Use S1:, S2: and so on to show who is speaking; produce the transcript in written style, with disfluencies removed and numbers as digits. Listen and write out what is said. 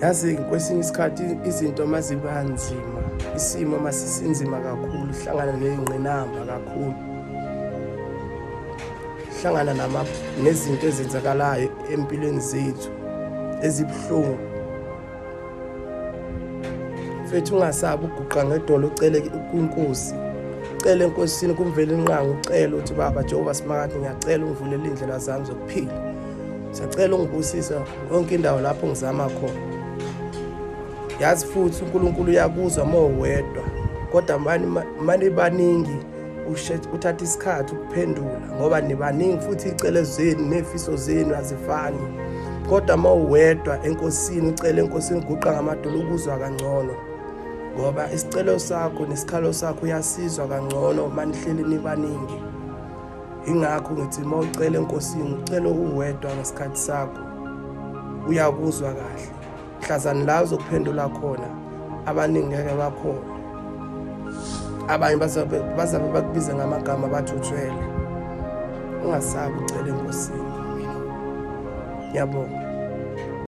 S1: Yazi kwesinye isikhathi izinto maziba nzima, isimo masisinzima kakhulu, hlangana ney'ngqinamba kakhulu, hlangana nama nezinto ezenzakalayo empilweni zethu ezibuhlungu. Mfethu ungasabi uguqa ngedolo ucele kwinkosi. Ucele enkosini kumvela inqangi ucele uthi baba Jehova Simakade ngiyacela ungivulele indlela zami zokuphila. Siyacela ungibusise yonke indawo lapho ngizama khona. Yazi futhi uNkulunkulu uyakuzwa uma uwedwa kodwa mani baningi uthatha isikhathi ukuphendula ngoba nibaningi futhi iy'celo zenu ney'fiso zenu azifani kodwa uma uwedwa enkosini ucele enkosini guqa ngamadolo ukuzwa kangcono ngoba isicelo sakho nesikhalo sakho uyasizwa kangcono uma nihleli nibaningi ingakho ngithi uma ucela enkosini ucela uwedwa ngesikhathi sakho uyakuzwa kahle mhlazane la uzokuphendula khona abaningi ngeke bakholwe abanye bazabe bakubize ngamagama bathi uthwele ungasabi ucela enkosini ngiyabonga.